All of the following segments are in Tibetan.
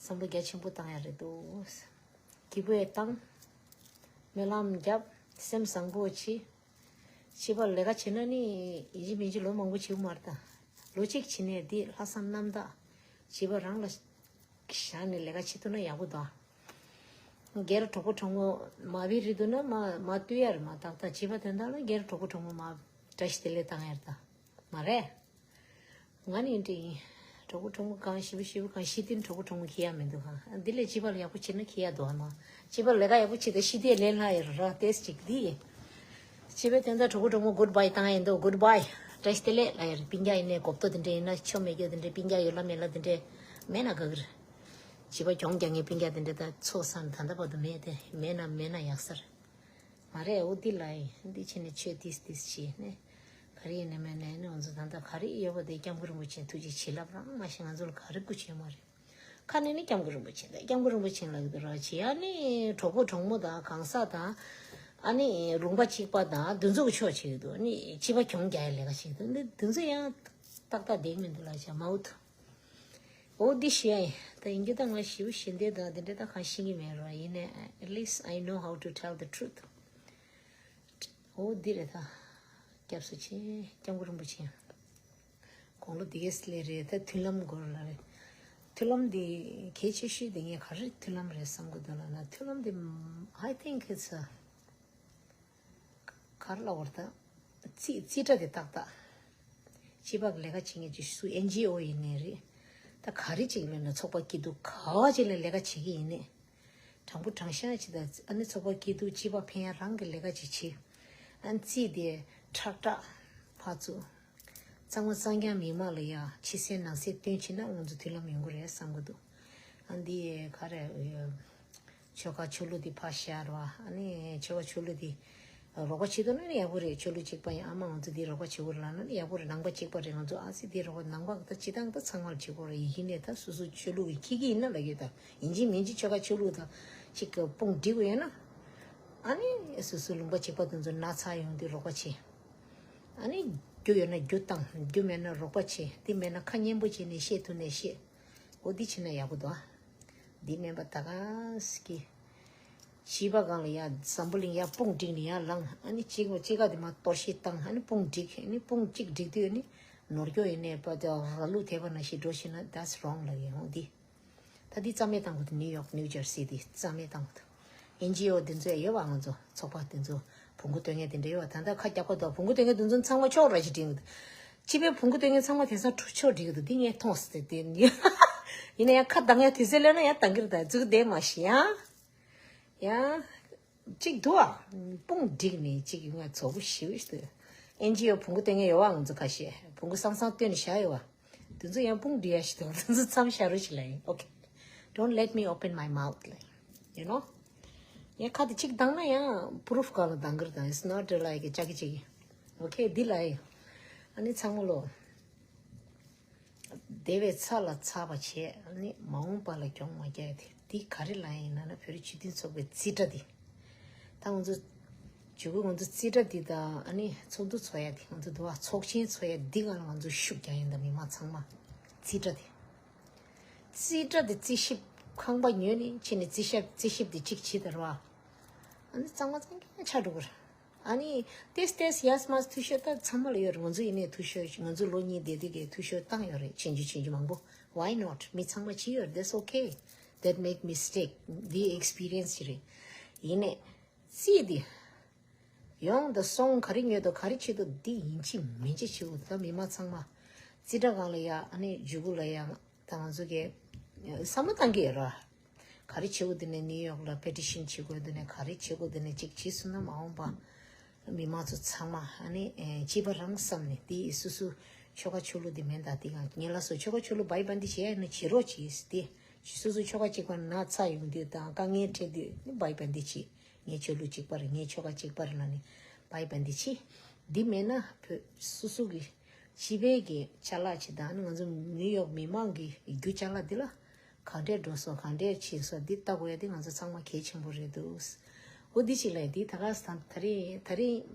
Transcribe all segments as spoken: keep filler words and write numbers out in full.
བསམ་བློ་རྒྱ་ཆེན་པོ་བཏང་ཡ་རེད་འདུག་སྐྱིད་པོ་ཡང་བཏང་། སྨོན་ལམ་བརྒྱབ། སེམས་བཟང་པོ་བྱེད། བྱིས་པ་ལས་ཀ་བྱེད་ན་ནི་ཡིན་གཅིག་མིན་གཅིག་ལོ་མང་པོ་བྱེད་ཀྱི་མ་རེད་ད། ལོ་གཅིག་བྱེད་ནས་འདི་ལྷག་བསམ་རྣམ་དག་བྱིས་པ་རང་ལ་བཞག་ནས་ལས་ཀ་བྱེད་ཐུབ་ན་ཡག་པོ་འདུག་སྒེར་གྲོགས་པོ་གྲོགས་མོ་མ་བི་རི་འདུག་ན་མ་མ་བཏུལ་ཡ་རེད། མ་ཏག་ཏག་བྱིས་པ་དོན་དག་ལ་སྒེར་གྲོགས་པོ་གྲོགས་མོ་མ་བཀྲ་ཤིས་བདེ་ལེགས་བཏང་ཡ་རེད་ད། མ་རེད། ང་ནི་འདྲ་ཡིན། གྲོགས་པོ་གྲོགས་མོ་གང་ཞེ་པོ་ཞེ་པོ་གང་ཤི་སྟེ་གྲོགས་པོ་གྲོགས་མོ་ཁྱེར་ཡ་མི་འདུག་ག་འདི་ལས་བྱིས་པ་ལ་ཡག་པོ་བྱེད་ན་ཁྱེར་ཡ་འདུག་ཨ་མ། བྱིས་པ་ལས་ཀ་ཡག་པོ་བྱེད་དེ་ཤི་སྟེ་ལས་སླ་ཡ་ར་ཏེས་ཅིག་འདི་ཡིན། བྱིས་པའི་དོན་དག་གྲོགས་པོ་གྲོགས་མོ་གུད་བྷའི་བཏང་ཡ་ཡིན་འདུག་གུད་བྷའི། བཀྲ་ཤིས་བདེ་ལེགས་ལ་ཡ་རེད། སྤུན་ཀྱག་ཡིན་ནའི་གོ་ཏོ་དེ་འདྲ་ཡིན་ན་ཆོ་མེད་རྒྱུ་དེ་འདྲ་སྤུན་ཀྱག་ཡོད་ལ་མེད་ལ་དེ་འདྲ་མེད་ན་དགའ་གི་རེད། བྱིས་པ་གྱོང་རྒྱག་མཁན་སྤུན་ཀྱག་དེ་འདྲ་ད་ཚོ་ས་ནས་ད་ལྟ་བར་དུ་མེད་དེ་མེད་ན་མེད་ན་ཡག་ས་རེད། མ་རེད། འོ་འདི་ལ་ཡིན་འདི་བྱས་ནས་ཆོས་ཏིས་ཏིས་བྱས་ནས་ག་རེ་ཡིན་ནས་མེད་ནས་ནི་ང་ཚོ་ད་ལྟ་ག་རེ་ཡོད་པ་དེ་སྐྱབས་མགོན་རིན་པོ་ཆེ་ཐུགས་རྗེ་བྱིན་རླབས་རང་མ་ཤེས་ང་ཚོ་ལ་ག་རེ་དགོས་ཀྱི་ཡོད་མ་རེད། ཁ་ནས་ནི་སྐྱབས་མགོན་རིན་པོ་ཆེ་དང་སྐྱབས་མགོན་རིན་པོ་ཆེ་ལ་གི་དུ་ར་བྱེད་ཡ་ནི་གྲོགས་པོ་གྲོགས་མོ་དང་གང་ཟག་དང་ཨ་ནི་ལུང་པ་གཅིག་པ་དང་འདི་ཚོ་གི་ཕྱོགས་བྱེད་ཀྱི་འདུག་ནི་བྱིས་པ་གྱོང་རྒྱག་ཡ་ལས་ཀ་བྱེད་ཀྱི་འདུག་འདི་འདི་ཚོ་ཡང་ཏག་ཏག་བསྡད་མི་འདུག་ལ་བྱ་མའུ་ཐུ། འོ་འདི་ཞུ་ཡ་ཡིན། ད་ཡིན་རྒྱུ་ད་ང་ཞེ་པོ་ཞེ་འདོད་དང་འདི་འདྲ་ད་གང་ཤེས་ཀྱི་མེད་རོ། ཡིན་ནའི་at least I know how to tell the truth. འོ་འདི་རེད་ད། སྐྱབས་སུ་མཆི། སྐྱབས་མགོན་རིན་པོ་ཆེ། དགུང་ལོ་འདི་གས་སླེབས་རེད་ད་མཐུན་ལམ་སྐོར་ལ་རེད། མཐུན་ལམ་འདི་གལ་ཆེ་ཤོས་འདི་ངས་ག་རེ་མཐུན་ལམ་རེད་བསམ་གི་འདུག་ལབ་ན་མཐུན་ལམ་འདི་I think it's a གར་ལ་བར་ད། རྩིས་རྩིས་ཁྲ་དེ་ཏག་ཏག་སྤྱི་པ་གི་ལས་ཀ་བྱེད་མཁན་ཅིག་སུ་ཨེན་ཇི་ཨོ་ཡིན་ནའི་རེད། ད་ག་རེ་ཅིག་ལ་ན་ཚོགས་པ་སྐྱིད་སྡུག་ག་བ་ཅིག་ལ་ལས་ཀ་བྱེད་ཀྱི་ཡིན་ནའི། དྲང་པོ་དྲང་བཞག་ཅིག་ད་ཨ་ནི་ཚོགས་པ་སྐྱིད་སྡུག་སྤྱི་པ་ཕན་ཡ་རང་གི་ལས་ཀ་ཅིག་བྱེད། ཨ་ནི་རྩིས་དེ་ཁྲག་ཁྲག་ཕར་ཚུར། གཙང་མ་གཙང་རྐྱང་མི་མང་ལ་ཡ་ཕྱི་གསལ་ནང་གསལ་སྟོན་བྱེད་ན་ང་ཚོ་མཐུན་ལམ་ཡོང་གི་རེད་བསམ་གི་འདུག་ཨ་འདི་ག་རེ། ཆོལ་ཁ་ཆོས་ལུགས་འདི་ཕར་བཞག་རོགས། ཨ་ནི་ཆོལ་ཁ་ཆོས་ལུགས་འདི་རོགས་པ་བྱེད་ཐུབ་ན་ནི་ཡག་པོ་རེད། ཆོས་ལུགས་གཅིག་པ་ཡིན་ཨ་མ་ང་ཚོ་འདི་རོགས་པ་བྱེད་དགོས་རེད་ལབ་ན་ནི་ཡག་པོ་རེད། ནང་པ་གཅིག་པ་རེད། ང་ཚོ་ཨ་སི་འདི་རོགས་པ་ནང་པ་ད་སྤྱི་བཏང་ད་ཚང་མར་བྱེད་དགོས་རེད། ཡིན་ནའི་ད་སོ་སོ་ཆོས་ལུགས་ཀྱི་ཁྱི་གི་ཡིན་ན་ལ་ཡོད་ད་ཡིན་གཅིག་མིན་གཅིག་ཆོལ་ཁ་ཆོས་ལུགས་ད་གཅིག་གི་དཔུང་སྒྲིག་དགོས་ཡོད་ན་ཨ་ནི་སོ་སོ་ལུང་པ་གཅིག་པ་དེ་ཚོ་ན་ཚ་ཡོང་དུས་རོགས་པ་བྱེད། ཨ་ནི་རྒྱུ་ཡོད་ན་རྒྱུ་བཏང་རྒྱུ་མེད་ན་རོགས་པ་བྱེད། འདི་མེད་ན་ཁ་སྙན་པོ་བྱས་ནས་བཤད་ཐུབ་ནས་བཤད། འོ་འདི་བྱས་ན་ཡག་པོ་འདུག་ཨ། འདི་མིན་པ་ད་ག་སི་ཀི། བྱིས་པ་གང་ལ་ཡ་འཛམ་བུ་གླིང་ཡ་དཔུང་བསྒྲིགས་ནས་ཡ་ལངས། ཨ་ནི་གཅིག་གཅིག་ག་དེ་མ་གཏོར་བཤིག་བཏང་། ཨ་ནི་དཔུང་བསྒྲིགས། ཨ་ནི་དཔུང་གཅིག་བསྒྲིགས་དུས་ཨ་ནི་ནོར་སྐྱོ་ཡིན་ནས་པ་དེ་ར་ལུག་ཐེབས་པ་ནང་བཞིན་འགྲོ་ཤེས་ན་that's wrong ལ་ཡིན་འོང་འདི། ད་འདི་རྩ་མེད་བཏང་དགོས་འདུག་ནིའུ་ཡོག་ནིའུ་ཇར་སི་འདི་རྩ་མེད་བཏང་དགོས་འདུག་ཨེན་ཇི་ཨོ་འདི་ཚོ་ཡ་ཡོད་པ་ང་ཚོ་ཚོགས་པ་འདི་ཚོ་བོང་གུ་སྟོན་མཁན་དེ་འདྲ་ཡོད་པ། ད་ལྟ་ཁ་རྒྱག་པ་འདུག་བོང་གུ་སྟོན་མཁན་འདི་ཚོ་ཚང་མ་ཕྱོགས་ར་ཞིག་འགྲིག་གི་འདུག་སྤྱི་པའི་བོང་གུ་སྟོན་མཁན་ཚང་མ་དེང་སང་ཕྱོགས་འགྲིག་གི་འདུག་འདི་ངས་མཐོང་སོང་། དེ་ཡིན་ན་ཡང་ཁ་གདངས་ཡ་དུས་ཚོད་སླེབས་ན་ཡང་གདངས་ཀྱི་རེད། ད་ཙུག་བསྡད་མ་ཤི་ཡ། ཡ། གཅིག་འདུག་ཨ། དཔུང་བསྒྲིགས་ནས་གཅིག་ཡོང་ང་ཚོགས་པ་ཞིག་འདུག་ཨེན་ཇི་ཨོ་བོང་གུ་སྟོན་མཁན་ཡོད་པ་ང་ཚོ་ཁ་ཤས་བོང་གུ་སང་སང་སྟོན་ནས་བཞག་ཡོད་པ། དེ་ཚོ་ཡང་དཔུང་སྒྲིག་ཡ་ཞིག་འདུག་དེ་ཚོ་མཚམས་བཞག་རོགས་ཞིག་ལབ་ཡིན། Okay, don't let me open my mouth ལབ་ཡིན། You know? ཡང་ཁ་དེ་གཅིག་གདངས་ན་ཡང་པུ་རུབ་ག་ལ་གདངས་ཀྱི་རེད། ད་it's not like ཅག་གི་ཅིག Okay, འདི་ལབ་ཡིན། ཨ་ནི་ཚང་མ་ལོ། བདེ་བའི་ཚ་ལ་ཚ་བ་བྱས། ཨ་ནི་མ་འོངས་པ་ལ་གྱོང་མ་རྒྱག་ཡ་དེ། འདི་ག་རེ་ལབ་ཡིན་ན་ན་བོད་རིགས་སྤྱི་མཐུན་ཚོགས་པའི་རྩིས་ཁྲ་འདི། ད་ང་ཚོ་ཇུ་གུ་ང་ཚོ་རྩིས་ཁྲ་འདི་དང་ཨ་ནི་ཚོགས་འདུ་ཚོགས་ཡ་འདི་ང་ཚོ་འདུག་བ་ཚོགས་ཆེན་ཚོགས་ཡ་འདི་ག་ལ་ང་ཚོ་ཤུགས་རྒྱག་ཡིན་ད་མི་མང་ཚང་མ། རྩིས་ཁྲ་འདི། རྩིས་ཁྲ་འདི་རྩིས་ཞིབ་ཁང་པ་ཉོས་ནས་ཕྱིན་ནས་རྩིས་ཞིབ་རྩིས་ཞིབ་འདི་གཅིག་བྱེད་ད་ར་བ། ཨ་ནི་གཙང་མ་གཙང་རྐྱང་ཆགས་འགྲོ་གི་རེད། ཨ་ནི་ཏེས་ཏེས་ཡས་མས་འཐུས་ཤོར་ད་ཚང་མ་ལ་ཡོད་རེད། ང་ཚོ་ཡིན་ནའི་འཐུས་ཤོར་ང་ཚོ་ལོ་གཉིས་བསྡད་དུས་ཀའི་འཐུས་ཤོར་བཏང་ཡོད་རེད། ཆེན་རྒྱུ་ཆེན་རྒྱུ་མང་པོ། Why not? མི་ཚང་མ་བྱེད་ཡོད་རེད། That's okay. That make mistake. འདི་experience ཞིག་རེད། ཡིན་ནའི་རྩིས་འདི་ཡོང་དང་སོང་ག་རེ་ཉོས་དང་ག་རེ་བྱེད་དང་འདི་ཡིན་གཅིག་མིན་གཅིག་བྱེད་དགོས། ད་མི་མང་ཚང་མ་རྩིས་ཁྲ་སྒང་ལ་ཡ་ཨ་ནི་ཇུ་གུ་ལ་ཡ་ད་ང་ཚོ་གི་བསམ་བློ་བཏང་གི་ཡོད་རེད། ག་རེ་བྱེད་དགོས་འདི་ནས་ནིའུ་ཡོག་ལ་པེ་ཊི་ཤན་བྱེད་དགོས་འདི་ནས་ག་རེ་བྱེད་དགོས་འདི་ནས་གཅིག་བྱས་སོང་ན་མ་འོངས་པ་མི་མང་ཚོ་ཚང་མ་ཨ་ནི་ཨེ་སྐྱིད་པ་རང་བསམ་ནས་དེ་སོ་སོ་ཆོལ་ཁ་ཆོས་ལུགས་འདི་མེད་ད་དེ་གང་ཉེ་ལ་སོ་ཆོལ་ཁ་ཆོས་ལུགས་བའི་བན་དེ་བྱེད་ཡ་ཡིན་ན་བྱེད་རོགས་གྱིས་ཏེ་སོ་སོ་ཆོལ་ཁ་གཅིག་པ་ན་ཚ་ཡོང་དུས་དང་དཀའ་ངལ་འཕྲད་དུས་ནི་བའི་བན་དེ་བྱེད། ངའི་ཆོས་ལུགས་གཅིག་པ་རེད། ངའི་ཆོལ་ཁ་གཅིག་པ་རེད་ལབ་ནས་བའི་བན་དེ་བྱེད། འདི་མེད་ན་བོད་སོ་སོ་གི་སྤྱི་པའི་གི་ཅ་ལག་ཅིག་དང་ང་ཚོ་ནིའུ་ཡོག་མི་མང་གི་རྒྱུ་ཅ་ལག་འདི་ལ་ག་འདྲས་འགྲོ་སོང་ག་འདྲས་ཕྱིན་སོང་འདི་ལྟ་དགོས་ཡ་འདི་ང་ཚོ་ཚང་མ་གལ་ཆེན་པོ་རེད་འདུག་འོ་འདི་ཞིག་ལས་འདི་ད་ག་ས་ད་རེས་ད་རེས་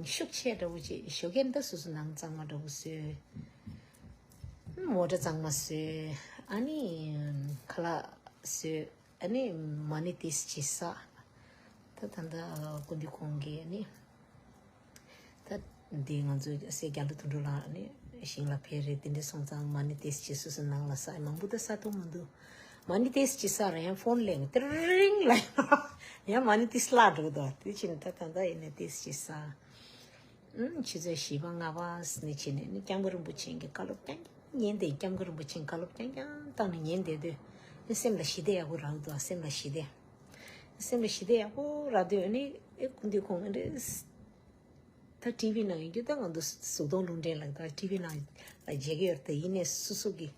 ཤུགས་ཆེ་འདྲ་བོ་ཅིག་ཞོགས་ཀས་འདི་སོ་སོ་ནང་གཙང་མ་འདྲ་བོ་བཟོས། མོ་ཊ་གཙང་མ་བཟོས། ཨ་ནི་ཁ་ལག་ བཟོས། ཨ་ནི་མ་ནི་ཏིས་ཅི་ས། ད་ད་ད་ཀུན་འདུས་ཁོང་གིས་ཨ་ནི། ད་འདི་ང་ཚོ་སྲས་རྒྱ་ལོ་དོན་གྲུབ་ལགས་ཨ་ནི་ཞིང་ལ་ཕེབས་རེད། དེ་འདྲ་སོང་ཙང་མ་ནི་ཏིས་ཅི་སུ་སུ་ནང་ལ་ས་མང་པོ་ད་ས་ཐོག་མ་འདུག་མ་ནི་ཏིས་ཅི་ས་རེད། ཡང་ཕོན་ལེན་ཏི་རིང་ལ་ཡང་མ་ནི་ཏིས་ལ་འགྲོ་གི་འདུག་དེ་ཕྱིན་ད་ད་ད་ཡིན་ན་ཏིས་ཅི་ས། ཨུམ། ཆུ་ཚོད་བཞི་པ་ལྔ་པ་ནས་བྱས་ནས་ནི་སྐྱབས་མགོན་རིན་པོ་ཆེ་གི་བཀའ་སློབ་རྐྱང་རྐྱང་ཉན་ཏེ། སྐྱབས་མགོན་རིན་པོ་ཆེ་གི་བཀའ་སློབ་རྐྱང་རྐྱང་བཏང་ནས་ཉན་བསྡད་དུས། ཨེ་སེམས་ལ་ཞི་བདེ་ཡག་པོ་རག་འདུག་སེམས་ལ་ཞི་བདེ། སེམས་ལ་ཞི་བདེ་ཡག་པོ་རག་དུས་ཨ་ནི་ཨེ་ཀུན་འདུས་ཁོང་ཨེ་འདྲ། ད་ཊི་ཝི་ནང་ཡིན་རྒྱུ་ད་ང་ཚོ་གཟུགས་མཐོང་རླུང་འཕྲིན་ལ་ད་ཊི་ཝི་ནང་ལ་མཇལ་གྱི་ཡོད་རེད། ད་ཡིན་ནའི་སོ་སོ་གི་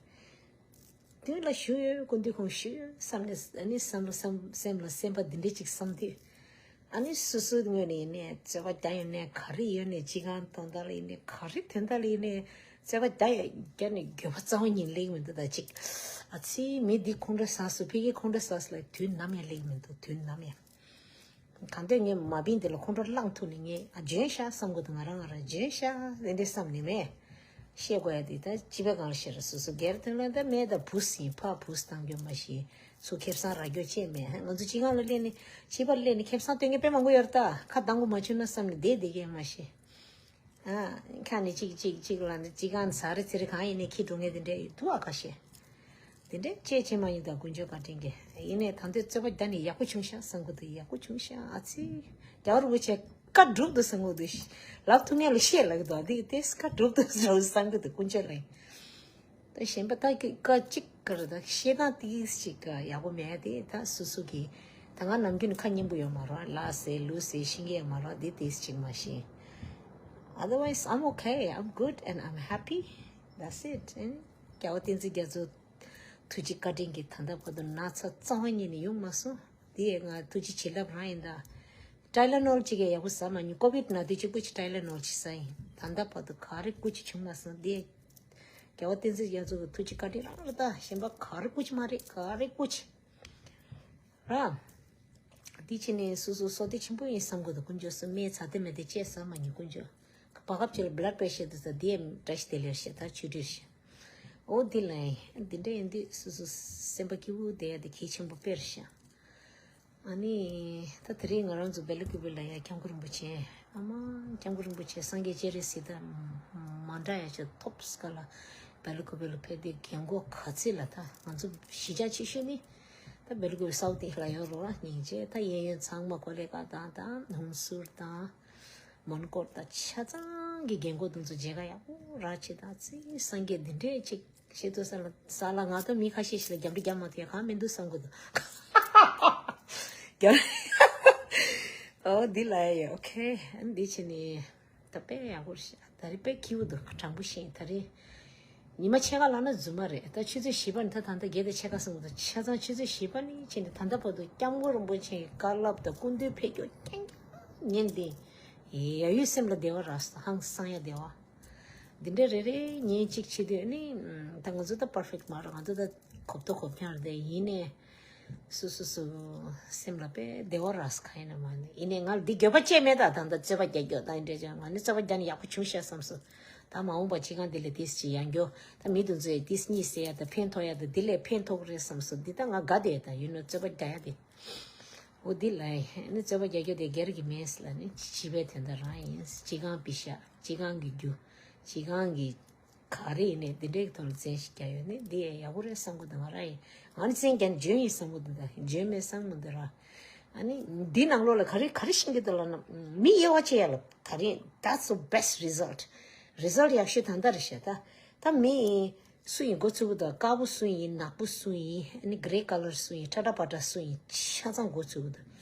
དོན་ལ་ཞུ་ཡོད། ཀུན་འདུས་ཁོང་ཞུ་ཡོད་བསམ་ནས་ཨ་ནི་བསམ་བློ་བསམ་སེམས་ལ་སེམས་པ་འདི་འདྲ་ཅིག་བསམ་དུས། ཨ་ནི་སོ་སོའི་ངོས་ནས་ཡིན་ནའི་རྩོད་པ་རྒྱག་ཡོད་ནའི་ག་རེ་ཡོད་ནའི་སྤྱི་ཁང་དོན་དག་ལ་ཡིན་ནའི་ག་རེ་དོན་དག་ལ་ཡིན་ནའི་རྩོད་པ་རྒྱག་ཡོད་རྒྱག་ནས་འགྱོད་པ་རྩ་བ་ཉིད་སླེབས་མི་འདུག་ད་ཅིག་ཨ་ཙི་མི་འདི་ཁོང་ཁྲོ་ཟ་སོང་ཕ་གི་ཁོང་ཁྲོ་ཟ་སོང་ལ་དུས་ནམ་ཡང་སླེབས་མི་འདུག་དུས་ནམ་ཡང་། གང་ལྟར་ངས་མ་བིན་དེ་ལ་ཁོང་ཁྲོ་བསླངས་ཐུབ་ནས་ངས་ཨ་འཇོན་ཤག་བསམ་གི་འདུག་ང་རང་ང་རང་འཇོན་ཤག་དེ་འདྲ་བསམ་ནས་མེད། བཤད་དགོས་ཡ་དེ་ད་སྤྱི་པའི་སྒང་ལ་བཤད་ར། སོ་སོ་སྒེར་དོན་ལ་ད་མེད། ད་བུ་ཟིན་ཕ་བུ་བཏང་རྒྱུ་མ་ཤེས་ཚུར་ཁེ་བཟང་རག་རྒྱུ་ཅེས་མེད། ང་ཚོ་སྤྱི་ཁང་ལ་སླེབས་ནས་སྤྱི་པར་སླེབས་ནས་ཁེ་བཟང་སྟོན་མཁན་དཔེ་མང་པོ་ཡོད་རེད། ད་ཁ་གདངས་པོ་མ་བྱུང་ན་བསམ་ནས་བསྡད་བསྡད་མཁན་མ་ཤེས། ཨ། ཁ་ནས་གཅིག་གཅིག་གཅིག་ལ་ནི་གཅིག་གང་ཟ་རེ་ཚེ་རེ་གང་ཡིན་ནའི་ཁྱི་འགྲོ་ངེས་དེ་འདྲས་ཡོད་དུ་ཨ་ཁ་ཤས། དེ་འདྲས་ཅེས་ཆེ་མ་ཡིན་ད་དཀོན་མཆོག་བཀའ་དྲིན་གྱིས། ཡིན་ནའི་ད་འདོད་རྩོད་པ་རྒྱག་ནས་ཡག་པོ་བྱུང་ཤག་བསམ་གི་འདུག་ཡག་པོ་བྱུང་ཤག་ཨ་ཙི། རྒྱལ་བ་རིན་པོ་ཆེ་བཀའ་སྒྲུབ་འདུག་བསམ་གི་འདུག་ལབ་ཐུབ་ངེས་ལ་བཤད་ལབ་གི་འདུག་འདི་དེས་བཀའ་སྒྲུབ་འདུག་བསམ་གི་འདུག་དཀོན་མཆོག་ལ། ད་གཞན་པ་ད་ཀི་ཀ་གཅིག་ག་རེ་ད་བཤད་སྟངས་ཏིག་ཅིག་ཡག་པོ་མེད་དེ། ད་སོ་སོ་གི་ད་ང་ནམ་རྒྱུན་ཁ་སྙན་པོ་ཡོད་མ་རེད། ལ་ཟེར་ལུ་ཟེར་ཤེས་ཀྱི་ཡོད་མ་རེད། དེ་ཏིག་ཅིག་མ་ཤེས། Otherwise, I'm okay. I'm good and I'm happy. That's it. རྒྱལ་བ་བསྟན་འཛིན་རྒྱ་མཚོ་ཐུགས་རྗེ་བཀའ་དྲིན་གྱིས་ད་ལྟ་བར་དུ་ན་ཚ་རྩ་བ་ཉིད་ནས་ཡོང་མ་སོང་། དེ་ང་ཐུགས་རྗེ་བྱིན་རླབས་རང་ཡིན་ད། ཊའི་ལེ་ནོལ་གཅིག་གིས་ཡག་པོ་ཟ་མ་མྱོང་། ཀོ་བིད་ན་དུས་གཅིག་པུ་ཅིག་ཊའི་ལེ་ནོལ་ཅིག་ཟ་ཡིན། ད་ལྟ་བར་དུ་ག་རེ་སྐུ་ཅིག་བྱུང་མ་སོང་། དེ་རྒྱལ་བ་བསྟན་འཛིན་རྒྱ་མཚོ་གི་ཐུགས་རྗེ་བཀའ་དྲིན་རང་རེད་ད། གཞན་པ་ག་རེ་སྐུ་ཅིག་མ་རེད། ག་རེ་སྐུ་ཅིག་ར། དེ་ཕྱིན་ནས་སོ་སོ་བསོད་བདེ་ཆེན་པོ་ཡིན་བསམ་གི་འདུག་དཀོན་མཆོག་གསུམ་མའི་ཚ་དེ་མེད་དེ་ཅེས་ཟ་མ་མྱོང་། དཀོན་མཆོག་བར་སྐབས་ཅིག་ལ་བླཌ་པེ་ཤར་དུ་ཟ་དེ་བཀྲ་ཤིས་བདེ་ལེགས་ཞེ་ད་ཆོས་སྒྲིག་ཞེ། ཨོ་འདི་ལ་ཡིན་འདི་འདྲ་ཡིན་དུས་སོ་སོ་སེམས་པ་སྐྱིད་པོ་བསྡད་ཡ་དེ་གལ་ཆེན་པོ་དཔེ་རེད་ཤག་ཨ་ནི། ད་དེ་རིང་ང་རང་ཚོ་སྦེ་ལ་ཀུ་པེ་ལ་ཡ་སྐྱབས་མགོན་རིན་པོ་ཆེ། ཨ་མ། སྐྱབས་མགོན་རིན་པོ་ཆེ་སངས་རྒྱས་སྤྱན་རས་གཟིགས་དང་མ་འདྲ་ཡ་ཆེ་ཐོབ་སྐ་ལ་སྦེ་ལ་ཀུ་པེ་ལ་ཕེབས་དུས་རྒན་གོག་ག་ཚོད་ལ། ད་ང་ཚོ་གཞིས་ཆགས་ཆེ་ཤོས་ནི་ད་སྦེ་ལ་ཀུ་པེ་སའུ་ཏི་ལ་ཡོད་རོགས་ལ་སྙིང་རྗེ། ད་གཡས་གཡོན་ཚང་མ་ཀོ་ལེ་གྷལ་དང་ད་ནུབ་སུར་དང་མོན་གྷོ་ད་ཆ་ཚང་གི་རྒན་གོག་དེ་ཚོ་མཇལ་ཁ་ཡག་པོ་རག་བྱས། ད་ཚེ་སངས་རྒྱས་འདི་འདྲས་ཅིག་ཤེས་ཚོད་ས་ལ་ས་ལ་ང་ད་མི་ཁ་ཤས་ཤིག་ལ་རྒྱབ་འདྲི་རྒྱབ་མ་ཐུབ་ཡ་གང་མི་འདུག་བསམ་གི་འདུག་རྒྱབ། ཨོ་འདི་ལ་ཡ་ཨོ་ཁེ། འདི་ཕྱིན་ནི་ད་དཔེ་ཡག་པོ་རེད་ཤག་ད་རེས་དཔེ་སྐྱིད་པོ་འདུག་དྲང་པོ་བཤད་ད་རེས་ཉི་མ་ཕྱེད་ཀ་ལངས་ན་རྫུན་མ་རེད། ད་ཆུ་ཚོད་བཞི་པ་ནི་ད་ད་ལྟ་བརྒྱད་དང་ཕྱེད་ཀ་སོང་གི་འདུག་ཆ་ཚང་ཆུ་ཚོད་བཞི་པ་ནི་ཕྱིན་ནི་ད་ལྟ་བར་དུ་སྐྱབས་མགོན་རིན་པོ་ཆེའི་བཀའ་སློབ་དང་སྐུ་མདུན་ཕེབས་རྒྱུ་རྐྱང་རྐྱང་ཉན་ཏེ་ཡ་ཡུལ་སེམས་ལ་བདེ་བ་རག་སོང་། ཧང་སང་ཡ་བདེ་བ། འདི་འདྲ་རེ་རེ་ཉིན་གཅིག་བྱེད་དུས་ནི། ད་ང་ཚོ་ད་པར་ཕེག་མ་རེད། ང་ཚོ་ད་གོབ་ཏོ་གོབ་རྐྱང་རེད། དེ་ཡིན་ནའི་སོ་སོ་སོ་སེམས་ལ་དཔེ་བདེ་བ་རག་སོང་གང་ཡིན་ན་མ་ནི། ཡིན་ནའི་ང་ལ་འདི་འགྱོད་པ་ཅེས་མེད། ད་ད་ད་རྩོད་པ་རྒྱག་རྒྱུ་ད་འདི་འདྲ་ཅང་ང་ནི་རྩོད་པ་རྒྱག་ནི་ཡག་པོ་བྱུང་ཤག་བསམ་སོང་། ད་མ་འོངས་པ་སྤྱི་ཁང་འདི་ལས་ཏིས་ཅི་ཡང་རྒྱུ་ད་མི་དུ་ཚོས་ཏིས་གཉིས་ཟེར་ཡ་ད་ཕན་ཐོགས་ཡ་ད་འདི་ལས་ཕན་ཐོགས་རེད་བསམ་སོང་། འདི་ད་ང་དགའ་བསྡད་ད་ཡིན་ནོ་རྩོད་པ་རྒྱག་ཡ་དེ། འོ་འདི་ལ་ནི་རྩོད་པ་རྒྱག་རྒྱུ་དེ་སྒེར་གྱི་མེད་ལ་ནི་སྤྱི་པའི་དོན་དག་རང་ཡིན། སྤྱི་ཁང་པི་ཤག་སྤྱི་ཁང་གི་རྒྱུ། སྤྱི་ཁང་གི་ག་རེ་ཡིན་ནའི་འདི་འདྲའི་ཐོག་ལ་བཙན་ཞིག་རྒྱག་ཡོད་ནི་འདི་ཡག་པོ་རེད་བསམ་གི་འདུག་ང་རང་ཡིན་ང་ནི་བཙན་རྒྱག་ནི་འཇོན་ཡིན་བསམ་གི་འདུག་ད་འཇོན་མེད་བསམ་གི་འདུག་ར། ཨ་ནི་འདི་ནང་ལོགས་ལ་ག་རེ་ག་རེ་ཤེས་ཀྱི་འདུག་ལབ་ན་མི་དབྱེ་བ་ཕྱེ་ཡ་ལ་ག་རེ། That's the best result. Result ཡག་ཤོས་ད་ལྟ་རེད་ཤག་ད་ད་མི་སུ་ཡིན་མགོ་ཚོས་གི་འདུག་དཀར་པོ་སུ་ཡིན། ནག་པོ་སུ་ཡིན། ཨ་ནི་grey colour སུ་ཡིན། ཁྲ་ཁྲ་པ་ཏྲ་སུ་ཡིན། ཆ་ཚང་མགོ་ཚོས་གི་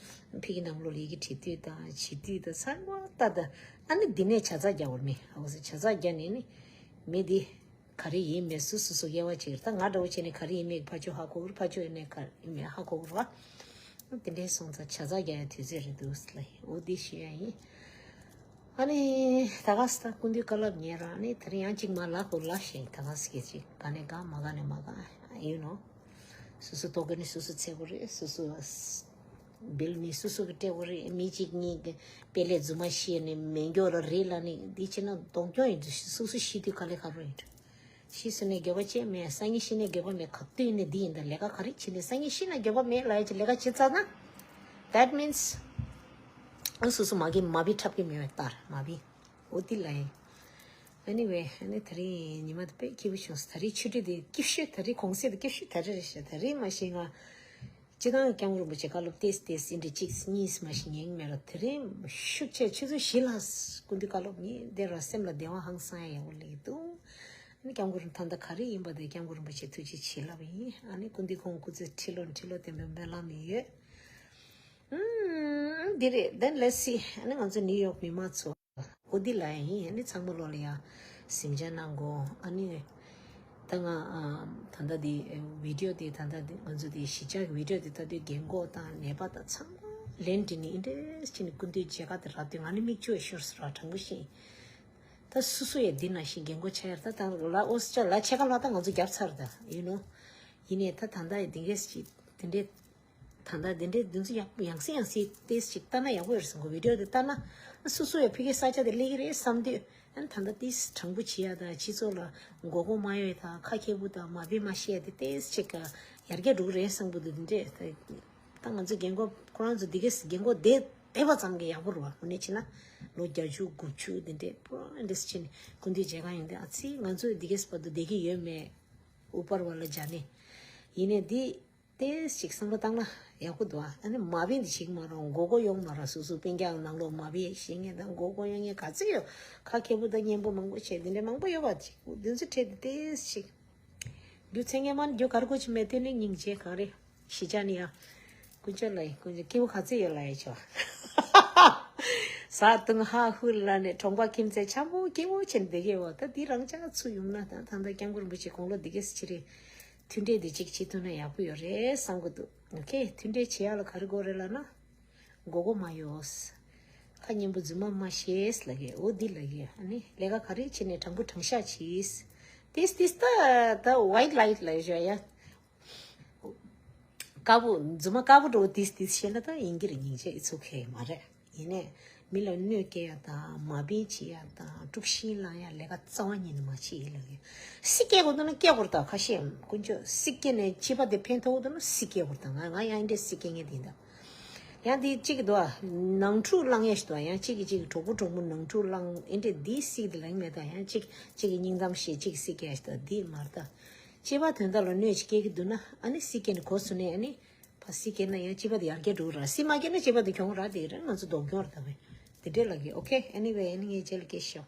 འདུག་ཕ་གི་ནང་ལོགས་ལ་ཡི་གེ་བྲིས་དུས་དང་བྱེད་དུས་དང་ཚང་མ་ལྟ་དང་། ཨ་ནི་འདི་ནས་བྱ་ཚ་རྒྱག་བར་མི་ཨ་བོ་ཟེར་བྱ་ཚ་རྒྱག་ནས་ནི་མི་འདི་ག་རེ་ཡིན་མེད་སུ་སུ་སུ་དབྱེ་བ་ཕྱེ་གི་རེད། ད་ང་འདྲ་བོ་བྱས་ནས་ག་རེ་ཡིན་མེད་ཕར་ཕྱོགས་ཧ་གོ་གི་རེད། ཕར་ཕྱོགས་ཡིན་ནས་ག་རེ་ཡིན་མེད་ཧ་གོ་གི་རེད་བ། དེ་འདྲའི་སོང་ཙང་བྱ་ཚ་རྒྱག་ཡ་དུས་ཚོད་རེད་འདུག་ལ་ཡིན། འོ་འདི་ཞུ་ཡ་ཡིན། ཨ་ནི་ད་ག་ས་ད་སྐུ་མདུན་བཀའ་སློབ་ཉན་ར་ཨ་ནི་དེ་རིང་ཡང་གཅིག་མ་ལ་ཁོ་ལ་ཞིག་ད་ག་ས་གི་ཅིག་ག་ནས་ག་མ་ག་ནས་མ་ག་ཡིན་ནོ། སོ་སོ་ལྟོ་གོས་ནི་སོ་སོ་འཚོལ་དགོས་རེད། སོ་སོ་བིལ་ནི་སོ་སོ་གི་སྤྲད་དགོས་རེད། མི་གཅིག་གཉིས་ཀྱི་དཔེ་ལས་རྫུན་མ་བཤད་ནས་མེད་མགྱོགས་ལ་རེད་ལ་ནི་འདི་བྱས་ན་གདོང་སྐྱོང་ཡིན་དུས་སོ་སོ་ཤི་དུས་དཀའ་ལས་ཁག་པོ་ཡིན། ཤི་སོང་ནས་འགྱོད་པ་ཅི་མེད། སང་ཉིན་ཤི་ནས་འགྱོད་པ་མེད། ག་དུས་ནས་འདི་ཡིན་ད། ལས་ཀ་ག་རེ་བྱེད་ནས་སང་ཉིན་ཤི་ན་འགྱོད་པ་མེད་ལབ་ཡ་ཅིག་ལས་ཀ་བྱེད་ཚར་ན། That means ཨ་སོ་སོ་མ་གི་མ་བི་འཁྲབ་ཀྱི་མེད་པའི་ལྟར་མ་བི། འོ་དེ་ལ་ཡིན། Anyway ཨ་ནི་དེ་རིང་ཉི་མ་དེ་དཔེ་སྐྱིད་པོ་བྱུང་སོང་། ད་རེས་ཆུ་ཊི་དེ་སྐྱིད་ཤོས། ད་རེས་གུང་སེང་དེ་སྐྱིད་ཤོས་ད་རེས་རེད་ཤག། ད་རེས་མ་གཞི་ང་སྤྱིར་བཏང་སྐྱབས་མགོན་རིན་པོ་ཆེ་བཀའ་སློབ་ཏེས་ཏེས་ཨིན་དྲི་གཅིག་གཉིས་མ་ཞིག་ཉན་མེད་ར། དེ་རིང་ཤུགས་ཆེ་ཆུ་ཚོད་བཞི་ལ་སྐུ་མདུན་བཀའ་སློབ་ཉན་དེ་ར་སེམས་ལ་བདེ་བ་ཧང་སང་ཡ་ཡག་པོ་སླེབས་འདུག། ཨ་ནི་སྐྱབས་མགོན་རིན་ད་ལྟ་ག་རེ་ཡིན་པ་དེ་སྐྱབས་མགོན་རིན་པོ་ཆེ་ཐུགས་རྗེ་ཆེ་ལབ་ཡིན། ཨ་ནི་སྐུ་མདུན་ཁོང་སྐུ་ཚེ་ཁྲི་ལོ་ཁྲི་ལོ་བརྟན་པའི་སྨོན་ལམ་ཡོད། ཨུམ། འདི་རེད། Then let's see. ཨ་ནི་ང་ཚོ་ནིའུ་ཡོག་མི་མང་ཚོ། ཨོ་འདི་ལ་ཡིན། ཨ་ནི་ཚང་མ་ལོ་ལ་ཡ་གཟིམ་འཇག་གནང་གོ། ཨ་ནི་ད་ང་ཨ་ད་ལྟ་འདི་ཨེ་བི་ཌི་ཡོ་འདི་ད་ལྟ་འདི་ང་ཚོ་འདི་གཞིས་ཆགས་ཀྱི་བི་ཌི་ཡོ་འདི་ལྟ་དུས་རྒན་གོག་དང་ནད་པ་དང་ཚང་མ་ལན་འདི་ནི་ཨིན་དྲེས་ཅི་ནི་སྐུ་མདུན་མཇལ་ཁ་དེ་རག་དུས་ང་ནི་མིག་ཆུ་ཤོར་སོང་ར། དྲང་པོ་བཤད། ད་སུ་སུ་ཡ་འདི་ན་ཤི་རྒན་གོག་ཆགས་ཡ་ར། ད་ད་ལ་ཨོ་སི་ཅ་ལ་ཕྱེད་ཀ་ལ་ད་ང་ཚོ་རྒྱབ་ཚར་ད་ཡིན་ནོ། ཡིན་ནའི་ད་ད་ལྟ་ཡ་འདི་གས་ཅི་འདི་འདྲས། ད་ལྟ་འདི་འདྲའི་འདི་ཚོ་ཡག་ཡང་སེ་ཡང་སེ་ཏེས་ཅིག་ལྟ་ན་ཡག་པོ་ཡོད་རེད་བསམ་གོ། བི་ཌི་ཡོ་དེ་ལྟ་ན་སོ་སོ་ཡང་ཕ་གིའི་ས་ཆ་དེ་སླེབས་ཀྱི་རེད་བསམ་དུས། ཨ་ནི་ད་ལྟ་ཏེས་དྲང་པོ་བྱེད་ཡ་དང་སྤྱི་ཚོགས་ལ་མགོ་སྐོར་མ་ཡོང་ཡ་དང་ཁ་མཁས་པོ་དང་མ་བདེ་མ་ཤེས་ཡ་དེ་ཏེས་ཅིག་ཡར་རྒྱས་འགྲོ་གི་རེད་བསམ་གོ། འདི་འདྲས་ད་ང་ཚོ་རྒན་གོག་ཁོ་རང་ཚོ་འདི་གས་རྒན་གོག་བསྡད་བསྡད་པ་ཙམ་གྱིས་ཡག་པོ་རེད་བ། དངོས་གནས་བྱས་ན་ལོ་བརྒྱད་ཅུ་དགུ་བཅུ་འདི་འདྲས་པོ་ར་འདྲས་ཕྱིན་ནས་སྐུ་མདུན་མཇལ་ཁ་ཡོང་དུས་ཨ་ཙི་ང་ཚོ་འདི་གས་བར་དུ་བསྡད་ཀྱི་ཡོད་མེད། ཨུ་པར་བ་ལ་ཇ་ནི་ཡིན་ནའི་འདི། ཏེས་ཅིག་བསམ་བློ་བཏང་ན་ཡག་པོ་འདུག་ཨ། ཨ་ནི་མ་བི་འདི་ཞིག་མ་རུང་མགོ་སྐོར་ཡོང་མ་རུང་། སོ་སོ་སྤུན་ཀྱག་ནང་ལོགས་མ་བི་ཤེས་མཁན་དང་མགོ་སྐོར་ཡོང་མཁན་ག་ཚོད་ཡོད། ཁ་མཁས་པོ་དང་སྙན་པོ་མང་པོ་བྱས་འདི་འདྲ་མང་པོ་ཡོད་པ་ཅིག་འདི་ཚོ་ཁྲིད་དེ་ཏེས་ཅིག་རྒྱུ་མཚན་ངན་མ་རྒྱུ་གར་གོ་ཅི་མེད། དེ་ནི་སྙིང་རྗེ་གང་རེད། གཞིས་ཆགས་ནི་ཡ། དཀོན་མཆོག་ལ་ཡིན། དཀོན་མཆོག་སྐྱིད་པོ་ག་ཚོད་ཡོད་ལ་ཡ་ཆོག་བཟའ་བཏུང་ཧ་ཧུ་ལ་ནས་གྲོང་པ་ཁྱིམ་མཚེས་འཆམ་པོ་སྐྱིད་པོ་བྱས་འདི་གས་བ་ད་འདི་རང་ཅག་ཚུ་ཡོང་ན་ད་ད་ལྟ་སྐྱབས་མགོན་རིན་པོ་ཆེ་དགུང་ལོ་འདི་གས་ཅི་རེད། མཐུན་འབྲེལ་འདི་གཅིག་བྱེད་ཐུབ་ན་ཡག་པོ་ཡོད་རེད་བསམ་གི་འདུག་ཨོ་ཁེ། མཐུན་འབྲེལ་བྱེད་ཡག་ལ་ག་རེ་དགོས་རེད་ལབ་ན། མགོ་སྐོར་མ་ཡོང་། ཁ་སྙན་པོ་རྫུན་མ་མ་བཤད་ལབ་གི། འོ་འདི་ལབ་གི། ཨ་ནི་ལས་ཀ་ག་རེ་བྱེད་ནས་དྲང་པོ་དྲང་བཞག་བྱེད། ཏིས་ཏིས་ད་ད་ཝའིཊ་ལའིཊ་ལབ་ཡོད་ཡ། དཀར་པོ་རྫུན་མ་དཀར་པོ་འགྲོ་ཏིས་ཏིས་བཤད་ན་ད་ཡིན་གྱི་རེད། སྙིང་རྗེ། It's okay མ་རེད། ཡིན་ནས་མི་ལ་གནོད་སྐྱེལ་ཡ་དང་མ་བིན་བྱེད་ཡ་དང་དཀྲུག་ཤིང་བསླང་ཡ་ལས་ཀ་རྩ་བ་ཉིད་ནས་མ་བྱེད་ཡིན་ལབ་ཡོད། སྲིད་སྐྱེལ་དགོས་འདུག་ན་སྐྱེལ་དགོས་རེད་ད། ཁ་ཤས་དཀོན་མཆོག་སྲིད་སྐྱེལ་ནས་སྤྱི་པ་དེ་ཕན་ཐོགས་འདུག་ན་སྲིད་སྐྱེལ་དགོས་རེད་ད། ང་ང་ཡང་འདྲ་སྲིད་སྐྱེལ་མཁན་དེ་ཡིན་ད། ཡང་དེ་གཅིག་གི་འདུག་ཨ། ནང་འཁྲུག་བསླང་ཡ་ཞིག་འདུག་ཨ། ཡང་གཅིག་གིས་གཅིག་གི་གྲོགས་པོ་གྲོགས་མོ་ནང་འཁྲུག་བསླང་ཨེ་འདྲ་དེ་སྲིད་དེ་ལེན་མེད་ད། ཡང་གཅིག་གཅིག་གི་སྙིང་གཏམ་བཤད་གཅིག་སྲིད་སྐྱེལ་ཡ་ཞིག་འདུག་ཨ། དེ་མ་རེད་ད། སྤྱི་པ་དོན་དག་ལ་གནོད་ཅིག་སྐྱེལ་གི་འདུག་ན་ཨ་ནི་སྲིད་སྐྱེལ་ནས་གོ་སོང་ནས་ཨ་ནི། ཕ་སྲིད་སྐྱེལ་ན་ཡང་སྤྱི་པ་དེ་ཡར་རྒྱས་འགྲོ་གི་རེད། སྲིད་མ་སྐྱེལ་ན་སྤྱི་པ་དེ་གྱོང་རག་བསྡད་ཀྱི་རེད། ང་ཚོ་སྡུག་གྱོང་རེད་ད་བས། དེ་འདྲས་ལབ་གི། ཨོ་ཁེ། ཨེ་ནི་ཝེ། ཨེ་ནི་ངས་རྗེས་ལ་སྐད་ཆ་ཤོད།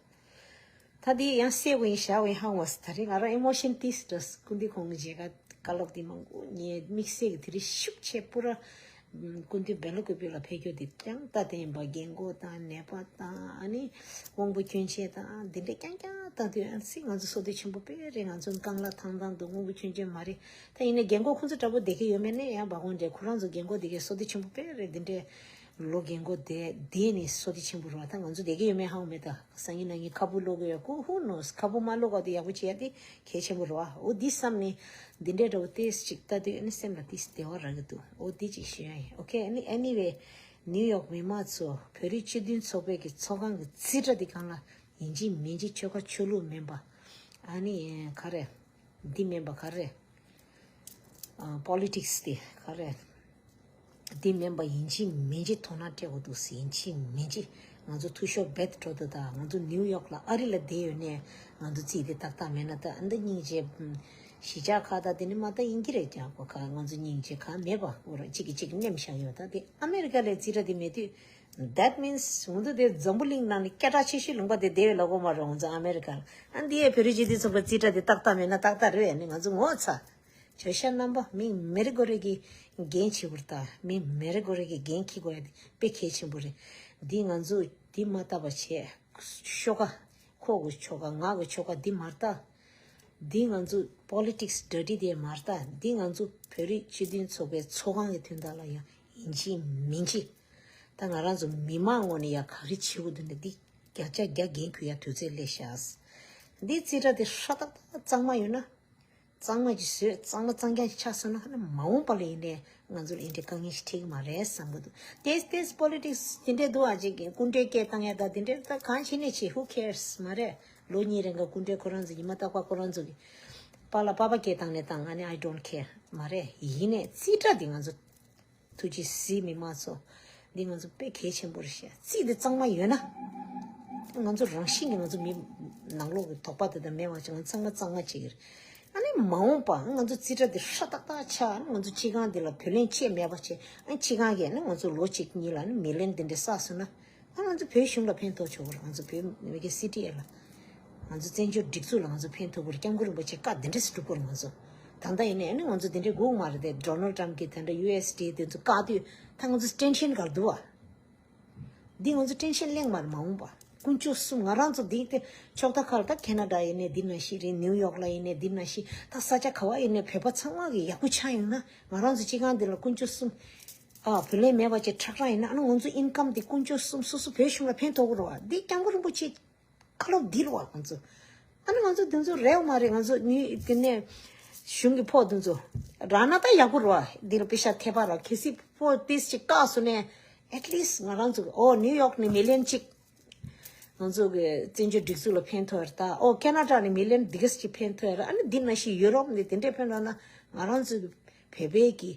ད་དེ་ཡང་གསལ་པོ་ཡིན་ཤག་པོ་ཡིན་ཧ་གོ་སོང་། ད་རེས་ང་རང་ཨི་མོ་ཤན་ཏིས་འདྲ་སྐུ་མདུན་ཁོང་གི་མཇལ་ཁ་བཀའ་སློབ་དེ་མང་པོ་ངས་དམིགས་བསལ་གྱི་དེ་རིང་ཤུགས་ཆེ་པོ་ར། སྐུ་མདུན་སྦེལ་ཀོབ་ལ་ཕེབས་རྒྱུ་དེ་ཀྱང་ད་དེ་ཡིན་པ་རྒན་གོག་དང་ནད་པ་དང་ཨ་ནི་དབང་པོ་སྐྱོན་ཅན་དང་དེ་འདྲས་རྐྱང་རྐྱང་ད་དུས་ཨ་ཙི་ང་ཚོ་བསོད་བདེ་ཆེན་པོ་དཔེ་རེད། ང་ཚོ་རྐང་ལག་ཐང་ཐང་འདུག་དབང་པོ་སྐྱོན་ཅན་མ་རེད། ད་ཡིན་ན་རྒན་གོག་ཁོང་ཚོ་འདྲ་པོ་བསྡད་ཀྱི་ཡོད་མེད་ནི་ཡང་བ་གོང་འདྲ། ཁོ་རང་ཚོ་རྒན་གོག་བསྡད་ཀྱི་བསོད་བདེ་ཆེན་པོ་དཔེ་རེད། འདི་འདྲས་ལོ་རྒན་གོག་བསྡད་བསྡད་ནི་བསོད་བདེ་ཆེན་པོ་རེད་བ། ད་ང་ཚོ་བསྡད་ཀྱི་ཡོད་མེད་ཧ་གོ་མེད་ད། སང་ཉིན་གནངས་ཉིན་ཁ་སྦུག་སློག་གི་ཡོད་ཀོ། Who knows། ཁ་སྦུག་མ་སློག་ག་དེ་ཡག་པོ་བྱེད་ཡ་དེ་གལ་ཆེན་པོ་རེད་བ། འོ་འདི་བསམ་ནས་འདི་འདྲས་འདྲ་པོ་ཏོག་ཙམ་ཅིག་ལྟ་དུས་ཨ་ནི་སེམས་ལ་ཏོག་ཙམ་བདེ་བ་རག་གི་འདུག་འོ་འདི་ཅིག་ཞུ་ཡ་ཡིན། ཨོ་ཁེ། ཨ་ནི་ཨེ་ནི་ཝེ། ནིའུ་ཡོག་མི་མང་ཚོ། བོད་རིགས་སྤྱི་མཐུན་ཚོགས་པའི་གི་ཚོགས་ཁང་གི་རྩིས་ཁྲ་འདི་སྒང་ལ་ཡིན་གཅིག་མིན་གཅིག་ཆོལ་ཁ་ཆོས་ལུགས་མིན་པ། ཨ་ནི་ག་རེ། འདི་མིན་པ་ག་རེ། ཨ། པོ་ལི་ཊིག་སི་དེ་ག་རེ། འདི་མིན་པ་ཡིན་གཅིག་མིན་གཅིག་དོ་སྣང་སྤྲད་དགོས་འདུག་ཟེར། ཡིན་གཅིག་མིན་གཅིག་ང་ཚོ་འཐུས་ཤོར་རྦད་དེ་འགྲོ་འདུག་ད་ང་ཚོ་ནིའུ་ཡོག་ལ་ཨ་རི་ལ་བསྡད་ཡོད་ནས་ང་ཚོ་རྩིས་དེ་ཏག་ཏག་མེད་ན་ད་ཨ་འདི་སྙིང་རྗེ། གཞིས་ཆགས་ཁག་ད་དེ་ནི་མ་ད་ཡིན་གྱི་རེད། རྒྱ་གོ་ཁ་ང་ཚོ་སྙིང་རྗེ་གང་མེད་པ། འོ་ར་གཅིག་གིས་གཅིག་ནེམ་བཞག་ཡོད། ད་དེ་ཨ་མེ་རི་ཀ་ལ་རྩིས་ཁྲ་དེ་མེད་དུས། That means ང་ཚོ་དེ་འཛམ་བུ་གླིང་ནང་ནས་སྐད་གྲགས་ཆེ་ཤོས་ལུང་པ་དེ་དེ་བས་ལ་གོ་མ་རེད། ང་ཚོ་ཨ་མེ་རི་ཀ་ལ། ཨ་འདི་ཡའི་བོད་རིགས་སྤྱི་མཐུན་ཚོགས་པའི་རྩིས་ཁྲ་དེ་ཏག་ཏག་མེད་ན་ཏག་ཏག་རེད། ཨ་ནི་ང་ཚོ་ངོ་ཚ། བརྗོད་བྱ་རྣམ་པ་མི་མི་རེ་ངོ་རེ་གིས་འགན་འཁྱེར་དགོས་རེད་ད། མི་མི་རེ་ངོ་རེ་གིས་འགན་འཁྱེར་དགོས་ཡ་དེ་དཔེ་གལ་ཆེན་པོ་རེད། འདི་ང་ཚོ་འདི་མ་བལྟ་བ་བྱས། ཤོག་ཁ། ཁོ་གི་ཆོལ་ཁ་ང་གི་ཆོལ་ཁ་འདི་མ་བལྟ། འདི་ང་ཚོ་པོ་ལི་ཊིག་སི་འདྲ་འདྲི་དེ་མ་བལྟ། འདི་ང་ཚོ་བོད་རིགས་སྤྱི་མཐུན་ཚོགས་པའི་ཚོགས་ཁང་གི་དོན་དག་ལ་ཡང་ཡིན་གཅིག་མིན་གཅིག་ད་ང་རང་ཚོ་མི་མང་ངོས་ནས་ཡང་ག་རེ་བྱེད་དགོས་འདུག་ན་འདི་བརྒྱ་ཆ་བརྒྱ་འགན་འཁུར་ཡ་དུས་ཚོད་སླེབས་ཤག་འདི་རྩིས་ཁྲ་དེ་ཧྲ་ཏག་ཏག་གཙང་མ་ཡོད་ན། གཙང་མ་ཅིག་བཟོས། གཙང་མ་གཙང་རྐྱང་ཅིག་ཆགས་སོང་ན་ཧ་ན་མ་འོངས་པ་ལ་ཡིན་ནའི་ང་ཚོ་ལ་འདི་འདྲའི་དཀའ་ངལ་ཞིག་འཕྲད་ཀྱི་མ་རེད་བསམ་གྱི་འདུག This this politics དེ་འདྲས་འདུག་ཨ། ཅིག་གི་སྐུ་མགྲོན་སྐད་བཏང་ཡ་ད་དེ་འདྲས་ད་གང་བྱེད་ནས་བྱེད། Who cares མ་རེད། ལོ་གཉིས་རིང་ག་སྐུ་མགྲོན་ཁོ་རང་ཚོ་ཉི་མ་རྟག་པར་ཁོ་རང་ཚོ་གི་པཱ་ལགས་པཱ་པ་སྐད་བཏང་ནས་བཏང་། ཨ་ནི་I don't care མ་རེད། ཡིན་ནའི་རྩིས་ཁྲ་འདི་ང་ཚོ་ཐུགས་རྗེ་གཟིགས། མི་མང་ཚོ་འདི་ང་ཚོ་དཔེ་གལ་ཆེན་པོ་རེད་ཤག་རྩིས་འདི་གཙང་མ་ཡོད་ན། ང་ཚོ་རང་བཞིན་གྱིས་ང་ཚོ་མི་ནང་ལོགས་ཀྱི་དོགས་པ་དེ་དག་མེད་པ་བྱས། ང་ཚང་མ་གཙང་མ་བྱེད་ཀྱི་རེད། ཨ་ནི་མ་འོངས་པ་ང་ཚོ་རྩིས་ཁྲ་འདི་ཧྲ་ཏག་ཏག་ཆགས། ཨ་ནི་ང་ཚོ་སྤྱི་ཁང་འདི་ལ་བུ་ལོན་ཆད་མེད་པ་བྱས། ཨ་ནི་སྤྱི་ཁང་གིས་ཨ་ནི་ང་ཚོ་ལོ་གཅིག་གཉིས་ལ་ཨ་ནི་མི་ལོན་འདི་འདྲ་བསགས་སོང་ན། ཨ་ང་ཚོ་བོད་གཞུང་ལ་ཕན་ཐོགས་ཆོག་གི་རེད། ང་ཚོ་བོད་མི་གི་སི་ཊི་ཨེ་ལ། ང་ཚོ་བཙན་བྱོལ་སྒྲིག་འཛུགས་ལ་ང་ཚོ་ཕན་ཐོགས་གི་རེད། སྐྱབས་མགོན་རིན་པོ་ཆེ་བཀའ་འདི་འདྲ་ཞིག་སྒྲུབ་དགོས་རེད། ང་ཚོ་ད་ལྟ་ཡིན་ནའི་ཨ་ནི་ང་ཚོ་འདི་འདྲའི་སྒུག་མ་རེད་དེ། ཌོ་ནལ་ཊམ་གི་དེ་འདྲ་ཡུ་ཨེས་ཌི་དེ་ཚོ་བཀག་དུས་ད་ང་ཚོ་ཊེན་ཤན་ག་རེ་འདུག་བ། འདི་ང་ཚོ་ཊེན་ཤན་གླེང་མ་རེད། མ་འོངས་པ་དཀོན་མཆོག་གསུམ། ང་རང་ཚོ་འདི་དེ་ཕྱོགས་མཐའ་ཁག་ལ། ད་ཁེ་ན་ཌ་ཡིན་ནའི་འདི་ནང་བཞིན་རེད། ནིའུ་ཡོག་ལ་ཡིན་ནའི་འདི་ནང་བཞིན། ད་ས་ཆ་ག་བ་ཡིན་ནའི་བོད་པ་ཚང་མ་གི་ཡག་པོ་ཆགས་ཡོང་ན། ང་རང་ཚོ་སྤྱི་ཁང་འདི་ལ་དཀོན་མཆོག་གསུམ། ཨ་བུ་ལོན་མེད་པ་བྱས་ཁྲག་ཁྲག་ཡིན་ན། ཨ་ནི་ང་ཚོ་ཨིན་ཀམ་འདི་དཀོན་མཆོག་གསུམ་སོ་སོ་བོད་གཞུང་ལ་ཕན་ཐོགས་ཀྱི་རེད་བ། འདི་སྐྱབས་མགོན་རིན་པོ་ཆེ་བཀའ་སློབ་འདི་རེད་བ། ང་ཚོ་ཨ་ནི་ང་ཚོ་འདི་ཚོ་རེད་བ་མ་རེད། ང་ཚོ་ནི་དེ་ནས་གཞུང་གི་ཕོགས་འདི་ཚོ་རག་ན་ད་ཡག་པོ་རེད་བ། འདི་ལ་པེ་ཤ་ཐེབས་པ་ར། གལ་སྲིད་ཕོགས་ཏིས་ཅིག་བཀག་སོང་ནས། ཨེཊ་ལིསཊ་ང་རང་ཚོ་གི་ཨོ་ནིའུ་ཡོག་ནས་མི་ལོན་གཅིག་ང་ཚོ་གི་བཙན་བྱོལ་སྒྲིག་འཛུགས་ལ་ཕན་ཐོགས་རེད། ད་ཨོ་ཁེ་ན་ཌ་ནས་མི་ལོན་འདི་ག་ཅིག་ཕན་ཐོགས་རེད། ཨ་ནི་འདི་ནང་བཞིན་ཡུ་རོབ་ནས་དེ་འདྲས་ཕན་ཐོགས་ན། ང་རང་ཚོ་གི་བོད་པའི་གི་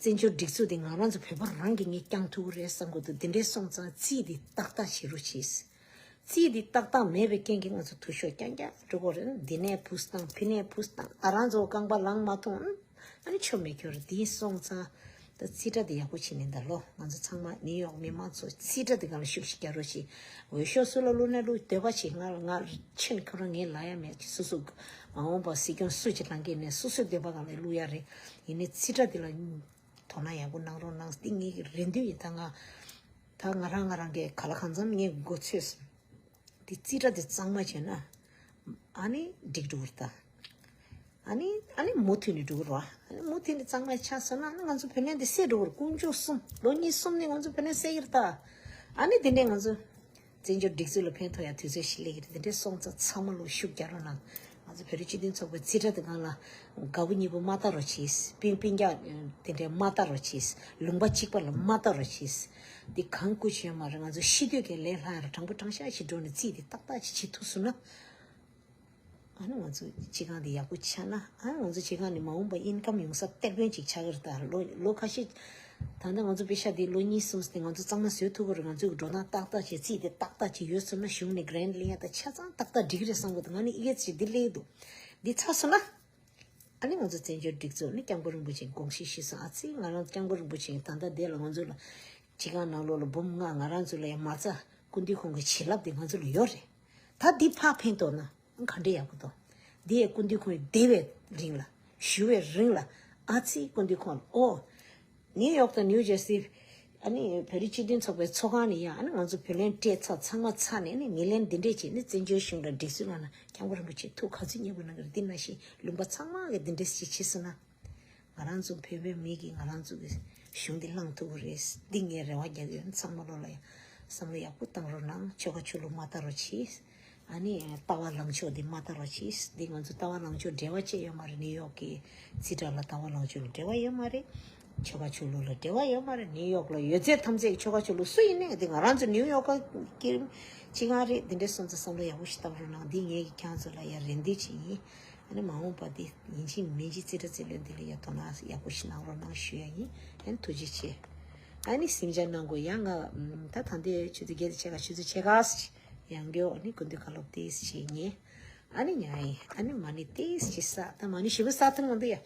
བཙན་བྱོལ་སྒྲིག་འཛུགས་དེ་ང་རང་ཚོ་བོད་པ་རང་གིས་ངས་བསྐྱངས་ཐུབ་ཀྱི་རེད་བསམ་གི་འདུག་དེ་འདྲས་སོང་ཙང་རྩིས་འདི་ཏག་ཏག་བྱེད་རོགས་གྱིས། རྩིས་འདི་ཏག་ཏག་མེད་པའི་རྐྱེན་གྱིས་ང་ཚོ་འཐུས་ཤོར་རྐྱང་རྐྱང་འགྲོ་གི་རེད། འདི་ནས་བུ་བཏང་ཕི་ནས་བུ་བཏང་། ང་རང་ཚོ་རྐང་པ་ལངས་མ་ཐུབ། ཨ་ནི་ཆོ་མེད་ཁྱོད་རེད། དེ་སོང་ཙང་ད་རྩིས་ཁྲ་དེ་ཡག་པོ་བྱེད་ནས། ད་ལོ་ང་ཚོ་ཚང་མ་ནིའུ་ཡོག་མི་མང་ཚོ་རྩིས་ཁྲ་དེ་སྒང་ལ་ཤུགས་ཤིག་རྒྱག་རོགས་བྱེད། འོས་ཤོག་སུ་ལ་བླུགས་ན་བླུགས། འདོད་པ་བྱེད། ང་ང་ཆེན་ཁོ་རང་ངས་ལབ་ཡ་མེད། སོ་སོ་མ་འོངས་པ་སྲིད་སྐྱོང་སུ་ཅིག་ལངས་ཀྱི་ནས་སོ་སོའི་འདོད་པ་སྒང་ལ་བླུགས་ཡ་རེད། ཡིན་ནའི་རྩིས་ཁྲ་དེ་ལ་དོ་སྣང་ཡག་པོ་གནང་རོགས་གནང་། འདི་ངེད་ཀྱི་རེ་འདུན་ཡིན། ད་ང་ད་ང་རང་ང་རང་གི་ག་ལ་གང་འཚམ་ངས་མགོ་ཚོས་སོང་། འདི་རྩིས་ཁྲ་འདི་གཙང་མ་བྱས་ན་ཨ་ནི་འགྲིག་འགྲོ་གི་རེད་ད། ཨ་ནི་ཨ་ནི་མུ་མཐུད་ནས་འགྲོ་གི་རེད་བ། ཨ་ནི་མུ་མཐུད་ནས་གཙང་མ་ཆགས་སོང་ན། ཨ་ནི་ང་ཚོ་བུ་ལོན་འདི་སེལ་འགྲོ་གི་རེད། དཀོན་མཆོག་གསུམ། ལོ་གཉིས་གསུམ་ནས་ང་ཚོ་བུ་ལོན་སེལ་གྱི་རེད་ད། ཨ་ནི་དེ་ནས་ང་ཚོ་བཙན་བྱོལ་སྒྲིག་འཛུགས་ལ་ཕན་ཐོགས་ཡ་དུས་ཚོད་ཞིག་སླེབས་ཀྱི་རེད། དེ་འདྲས་སོང་ཙང་ཚང་མ་ལོ་ཤུགས་རྒྱག་རོགས་གནང་། ང་ཚོ་བོད་རིགས་སྤྱི་མཐུན་ཚོགས་པའི་རྩིས་ཁྲ་དེ་སྒང་ལ་དགའ་པོ་ཉེ་པོ་མ་ལྟ་རོགས་གྱིས། སྤུན་སྤུན་ཀྱག་དེ་འདྲས་མ་ལྟ་རོགས་གྱིས། ལུང་པ་གཅིག་པ་ལ་མ་ལྟ་རོགས་གྱིས། འདི་གང་སྐུ་བྱེད་མ་རེད། ང་ཚོ་ཤི་དུས་ཀྱི་ལས་སླ་ཡ་ར་དྲང་པོ་དྲང་བཞག་ཞིག་འགྲོ་ནས་རྩིས་དེ་ཏག་ཏག་ཅིག་བྱེད་ཐུབ་སོང་ན། ཨ་ནི་ང་ཚོ་སྤྱི་ཁང་འདི་ཡག་པོ་ཆགས་ན། ཨ་ནི་ང་ཚོ་སྤྱི་ཁང་ནས་མ་འོངས་པ་ཨིན་ཀམ་ཡོང་ས་གཏེར་སྟོན་ཅིག་ཆགས་ཀྱི་རེད་ད། ལོ་ལོ་ཁ་ཤས་ད་ལྟ་ང་ཚོ་པེ་ཤ་འདི་ལོ་གཉིས་གསུམ་ཙམ་དེ་ང་ཚོ་གཙང་མ་བཟོ་ཐུབ་ཀྱི་རེད། ང་ཚོའི་འགྲོ་སྟངས་ཏག་ཏག་བྱས། རྩིས་དེ་ཏག་ཏག་ཅིག་ཡོད་སོང་ན་གཞུང་ནས་གྷི་རེན་ཊི་ལེན་ཡ་ད་ཆ་ཚང་ཏག་ཏག་འགྲིག་གི་རེད་བསམ་གི་འདུག་ང་ནི་ཨི་གེ་ཅིག་འདི་སླེབས་འདུག་འདི་ཚར་སོང་ན། ཨ་ནི་ང་ཚོ་བཙན་བྱོལ་སྒྲིག་འཛུགས་ནི་སྐྱབས་མགོན་རིན་པོ་ཆེས་དགོངས་བཞེས་ཞུས་སོང་། ཨ་ཙི་ང་རང་སྐྱབས་མགོན་རིན་པོ་ཆེས་ད་ལྟ་འདི་ལ་ང་ཚོ་ལ་སྤྱི་ཁང་ནང་ལོགས་ལ་འབུམ་ལྔ། ང་རང་ཚོ་ལ་ཡང་མ་རྩ་སྐུ་མདུན་ཁོང་གི་བྱིན་རླབས་དེ་ང་ཚོ་ལ་ཡོད་རེད། ད་འདི་ཕར་ཕན་ཐོགས་ན་ག་འདྲས་ཡག་པོ་འདུག་འདི་ཡང་སྐུ་མདུན་ཁོང་བསྡད་པའི་རིང་ལ། བཞུགས་པའི་རིང་ལ། ཨ་ཙི་སྐུ་མདུན་ཁོང་ལ། ཨོ། ནིའུ་ཡོག་དང་ནིའུ་ཇར་སི། ཨ་ནི་བོད་རིགས་སྤྱི་མཐུན་ཚོགས་པའི་ཚོགས་ཁང་ནས་ཡང་ཨ་ནི་ང་ཚོ་བུ་ལོན་སྤྲད་ཚར། ཚང་མ་ཚར་ནས་ནི་མི་ལོན་འདི་འདྲས་བྱས་ནི་བཙན་བྱོལ་གཞུང་ལ་སྒྲིག་སྲོལ་ནང་ན་སྐྱབས་མགོན་རིན་པོ་ཆེ་ཐུགས་ག་ཚོད་མཉེས་པོ་གནང་གི་རེད། འདི་ནང་བཞིན་ལུང་པ་ཚང་མ་གི་འདི་འདྲས་ཞིག་བྱས་སོང་ན། ང་རང་ཚོ་བོད་པའི་མི་གིས་ང་རང་ཚོ་གི་གཞུང་འདི་བླངས་ཐུབ་ཀྱི་རེད། འདི་ངས་རེ་བ་རྒྱག་གི་ཡོད། ཚང་མ་ལོ་ལ་ཡང་བསམ་བློ་ཡག་པོ་བཏང་རོགས་གནང་། ཆོལ་ཁ་ཆོས་ལུགས་མ་ལྟ་རོགས་གྱིས། ཨ་ནི་ལྟ་བ་ལངས་ཕྱོགས་འདི་མ་ལྟ་རོགས་གྱིས། འདི་ང་ཚོ་ལྟ་བ་ལངས་ཕྱོགས་འབྲེལ་བ་ཅི་ཡོད་མ་རེད། ནིའུ་ཡོག་གི་རྩིས་ཁྲ་ལ་ལྟ་བ་ལངས་ཕྱོགས་ལ་འབྲེལ་བ་ཡོད་མ་རེད། ཆོལ་ཁ་ཆོས་ལུགས་ལ་འབྲེལ་བ་ཡོད་མ་རེད། ནིའུ་ཡོག་ལ་ཡོད་ཚད་ཐམས་ཅད་ཀྱི་ཆོལ་ཁ་ཆོས་ལུགས་སུ་ཡིན་ནའི་འདི་ང་རང་ཚོ་ནིའུ་ཡོག་གི་སྐྱེ་རིམ་སྤྱི་ཁང་རེད། འདི་འདྲས་སོང་ཙང་བསམ་བློ་ཡག་པོ་ཞིག་བཏང་རོགས་གནང་། འདི་ངེད་ཀྱི་ཁྱེད་ཚོ་ལ་ཡང་རེ་འདུན་ཅིག་ཡིན། ཨ་ནི་མ་འོངས་པ་འདི་ཡིན་གཅིག་མིན་གཅིག་རྩིས་ཁྲ་རྩིས་ལེན་འདི་ལ་ཡང་དོ་སྣང་ཡག་པོ་ཞིག་གནང་རོགས་གནང་ཞུ་ཡ་ཡིན། ཨ་ནི་ཐུགས་རྗེ་ཆེ། ཨ་ནི་སེམས་ཅན་ནང་གོ་ཡང་ང་ད་ད་འདི་ཆུ་ཚོད་བརྒྱད་དང་ཕྱེད་ཀ་ཆུ་ཚོད་ཕྱེད་ཀ་ཡང་མགྱོགས། ཨ་ནི་སྐུ་མདུན་བཀའ་སློབ་ཏིས་ཅིག་ཉན། ཨ་ནི་ཉན་ཡིན། ཨ་ནི་མ་ཎི་ཏིས་ཅིག་བསགས། ད་མ་ཎི་ཞེ་པོ་བསགས་ཐུབ་མི་འདུག་ཡ།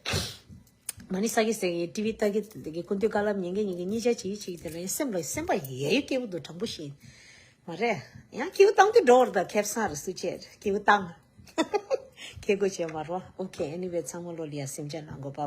མ་ཎི་བསགས་ཀྱི་ཟེར་གི་ཊི་ཝི་ལྟ་གི་དེ་གི་སྐུ་མདུན་བཀའ་སློབ་ཉན་གི་ཉན་གི་གཉིས་ཆ་བྱེད་ཀྱི་བྱེད་ཀྱི་དེ་ལ་ཡང་སེམས་ལ་སེམས་པ་ཡ་ཡོ་སྐྱིད་པོ་འདུག་དྲང་པོ་བཤད། མ་རེད། ཡང་སྐྱིད་པོ་བཏང་དུས་འགྲོ་བར་ད་ཁེ་བཟང་རེད། སུ་བྱས་སྐྱིད་པོ་བཏང་། ཁེ་གོ་བྱས་མ་རོ། ཨོ་ཁེ། ཨེ་ནི་ཝེ། ཚང་མ་ལོ་ལ་ཡ་སེམས་ཅན་ནང་གོ་པ།